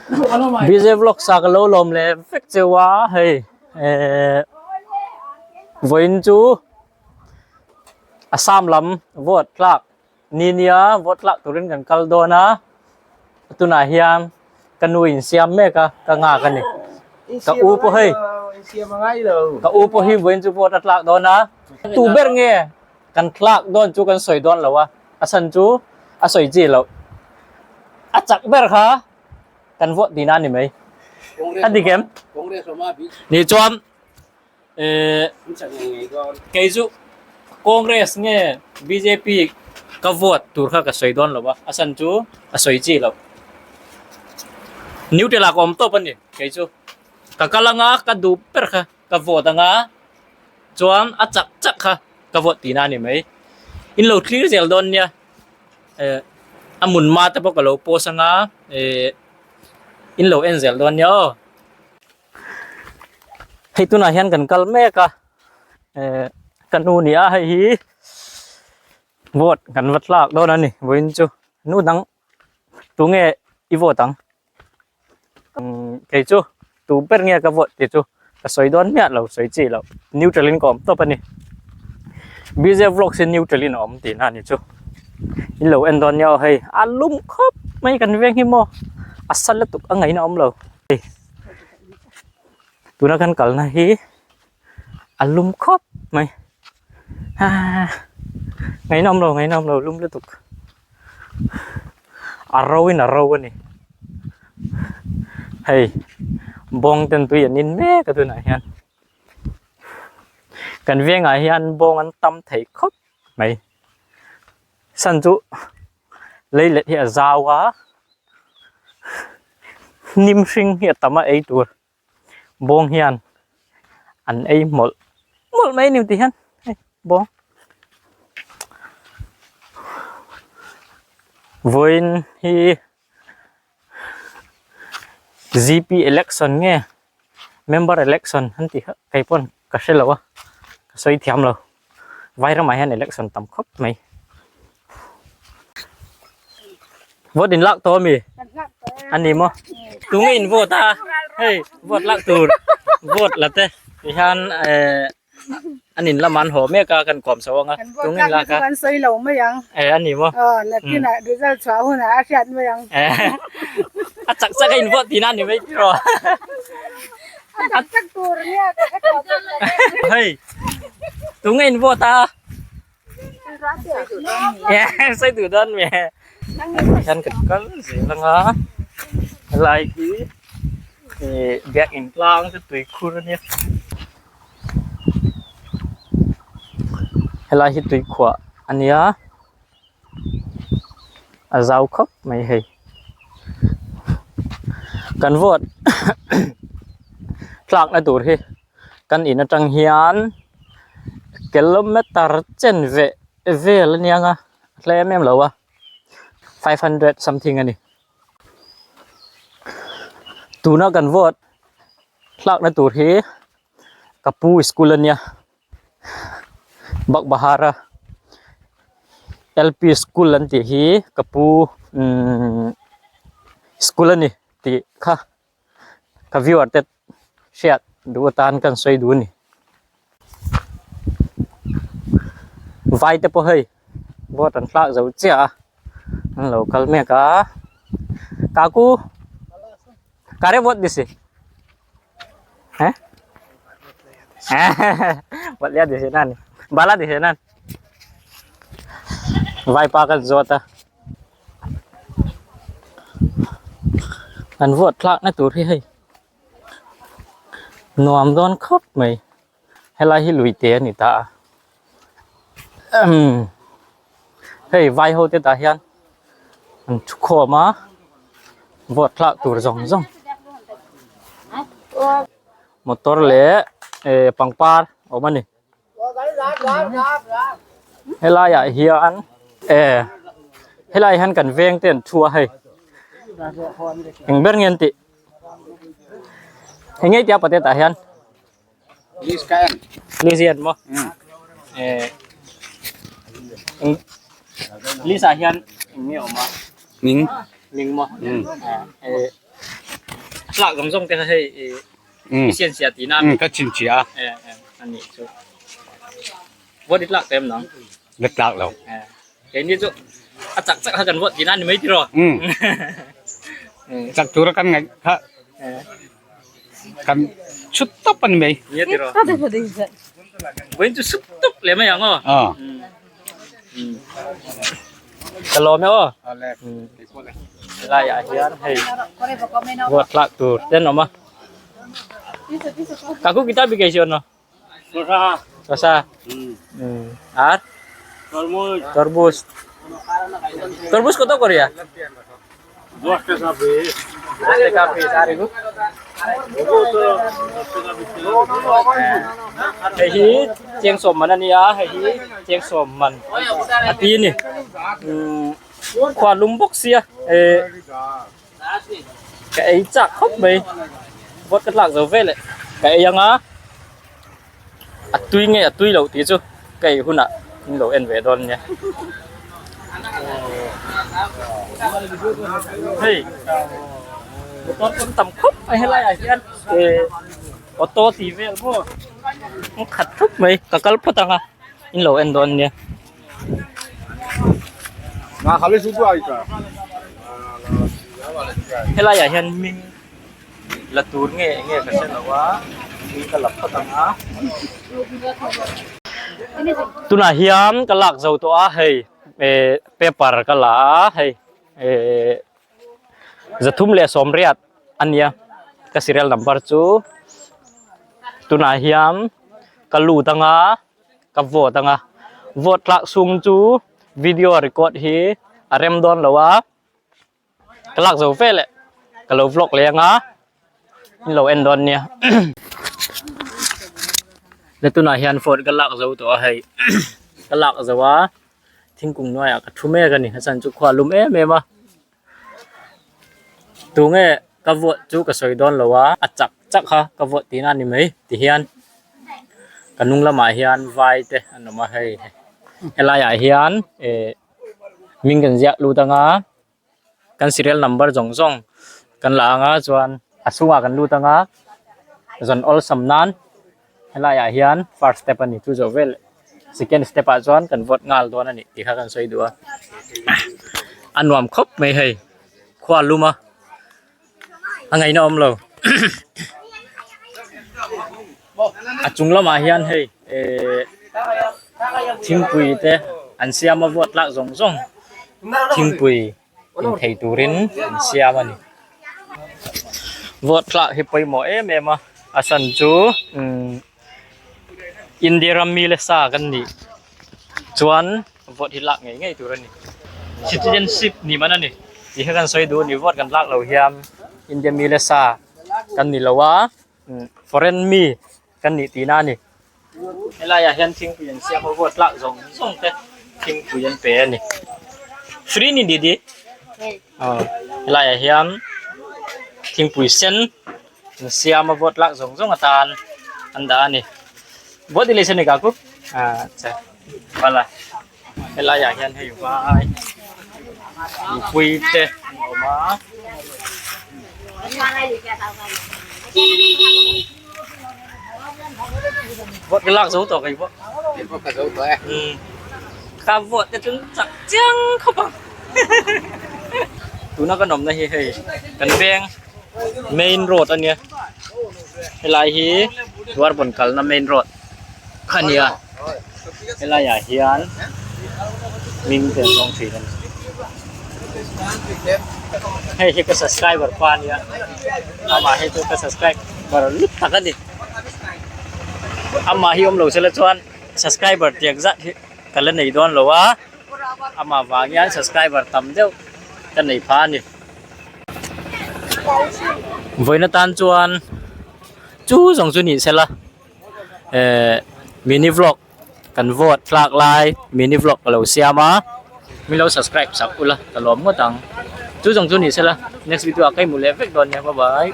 BJ vlog sa ka lo lawm leh vek cheu a hei eh vawiin chu Assam lam vote tlak ni nia vote tlak turin kan kal dawn a tunah hian ka nu in siam mek a ka nghak a ni ka u pawh hei ka u pawh hi vawiin chu vote a tlak dawn a tu ber nge Kan tlak dawn chu kan sawi dawn lo a, a chhan chu a sawi chi loh. A chak ber kha kan vote tihna a ni mai. A dik em? Ni chuan eh kei chu Congress nge bjp ka vote tur kha ka sawi dawn lo a, a chhan chu a sawi chi loh. Neutral ah ka awm tawp a ni kei chu. Ka kal anga ka duh ber kha ka vote anga. Chuan a chak chak kha ka vote tihna a ni mai. In lo thlir zel dawn nia. Eh a mun ma te pawh ka lo post anga eh in lo en zel dawn nia aw. Hei tunah hian kan kal mek a eh ka nu nia hei hi vote kan va tlak dawn a ni vawiin chu nu dang tunge i vote ang. Kei chu tu ber nge ka vote tih chu ka sawi dawn miah lo sawi chi loh neutral in ka awm tawp a ni BJ vlogs hi neutral in a awm tih na a ni chu in lo en dawn nia aw hei a lum khawp mai kan veng hi maw a sa lutuk a ngaihna a awm lo hei tuna kan kalna hi a lum khawp mai aa ngaihna awm lo ngaihna awm lo lum lutuk. A ro in a ro a ni hei bawng ten tui an in mek a tunah hian kan vengah hian bawng an tam thei khawp mai san chu lei let hi a zau a hnim hring hi a tam a ei tur bawng hian an ei mawlh mawlh mai a ni tih hian hei bawng vawiin hi G_p election nge member election an tih kha kei pawn ka hre lo a ka sawi thiam lo vai ramah hian election tam khawp mai vote in lak tawh ami a ni maw tunge in vote a hei vote lak tur vote la te ti hian eh an in lamah an haw mek a kan kawm chho ang a tunge in lak a kan sawi lo mai ang eh a ni maw aw nakinah result chhuah hunah a hriat mai ang a chak chak a in vote tihna a ni mai tiraw a chak chak tur nia ka hre tawh bawk lo hei tunge in vote a Sawi duh dawn mi hian kan kal zel anga helai hi ih biakin tlang chu tui khur ania helai hi tui khuah ania a zau khawp mai hei kan vote tlakna tur hi. Kan in atang hian kilometer chen veh vel a niang a a tlem em lo a 500 something a ni tuna kan vote hlakna tur hi ka pu school a nia Bakbahara L_P school an tih hi ka pu umm school a ni tih kha. Ka viewer te hriat duh atan kan sawi duh a ni. Vai te pawh hei vote an hlak zo chiah a an lo kal mek a kaku kare vote disi eh vote liya disi nan bala disi nan vai pa kan zawt a. An vote thlak na tur hi hei nuam dawn khawp mai helai hi lui te a ni ta a umm hei vai ho te tah hian an thu khawm a vote thlak tur zawng zawng motor leh eh pangpar a awm a ni. Helai ah hian eh helai hian kan veng te an thu a hei eng ber nge an tih eng nge tia pate tah hian list hian maw eh eng list ah hian eng nge awm a Ming ming maw eh. tlak zawng zawng te kha hei i sianchhiah tihna a mi? Ka chhinchhiah a. Anih chu. Vote i tlak em nang? La tlak lo. Keini chu a chak chak kha kan vote tihna a ni mai tiraw? Chak tura kan ngaih kha kan chhut tawp a ni mai. Nia tiraw? Vawiin chu chhut tawp leh mai ang aw. Ka lawm e aw. Helaiah hian hei vote tlak tur te an awm a. Kaku kita bikei si ono? Sosa. Ar? Torbus. Torbus কত করিয়া? 10 টাকা পিস। আর এগু? Hei hi cheng sawm man a nia, hei hi cheng sawm man a ti a ni. Khua lum bawk sia eh ka ei chak khawp mai vote ka tlak zo vel eh ka ei anga a tui nge a tui loh tih chu ka ei hunah in lo en ve dawn nia. Hei motor pawh tam khawp mai helai ah hian eh auto tih vel maw an khat thup mai ka kal phawt ang a in lo en dawn nia. Helai ah hian hming la tur nge eng nge ka hre lo a hming ka la phawt ang a tunah hian ka lak zo tawh a hei eh paper ka la a hei eh 380 a nia ka serial number chu tunah hian ka lut ang a. Ka vote anga vote tlak sum chu video record hi a rem dawn lo a ka lak zo vel eh ka lo vlog leh anga in lo en dawn nia le tunah hian vote ka lak zo tawh a hei ka lak zo a thingkung hnuaiah ka thu mek a ni a chhan chu khua a lum em em a tunge ka vote chu ka sawi dawn lo a a chak chak kha ka vote tihna a ni mai ti hian ka hnung lamah hian vai te an awm a hei helai ah hian eh hming kan ziah lut anga kan serial number zawng zawng kan la anga chuan a chhungah kan lut anga zawn awlsam nan helai ah hian first step a ni chu zawh vel second step ah chuan kan vote nghal dawn a ni tih kha kan sawi duh a a nuam khawp mai hei khua a lum a a ngaihna awm lo a chung lamah hian hei ehh thingpui te an siam a vote lak zawng zawng thingpui in thei turin an siam a ni vote tlak hi pawimawh em em a a san chu umm India ram mi le sa kan nih chuan vote hi lak ngei ngei tur a ni citizenship ni man a ni tih kha kan sawi duh a ni vote kan lak loh hian India mi le sa kan ni lo a foreign mi kan nih tihna a ni helai ah hian thingpui an siam a vote lak zawng zawng te thingpui an pe a ni free ni didi aw helai ah hian thingpui sen an siam a vote lak zawng zawng atan an dah a ni vote election ni ka ku acha pala helai ah hian hei vai mipui te an awm a. Vote ka lak zo tawh kei pawh. Ka vote te chu chak chiang khawp ang. Tuna kan awmna hi hei kan veng main road a nia helai hi Dwarbawn kalna main road kha a nia helai ah hian hming te an zawng thin a ni hei hi ka subscriber pa a nia amah hi chu ka subscriber lut tak a ni amah hi awm lo sela chuan subscriber tiang zat hi ka la nei dawn lo a amah vang hian subscriber tam deuh ka nei pha a ni. Vawiin atan chuan chu zawng chu ni sela ehh mini vlog kan vote tlak lai mini vlog ka lo siam a min lo subscribe sak ula ka lawm ngawt ang chu zawng chu ni sela next video ah ka inhmu leh vek dawn nia bye bye.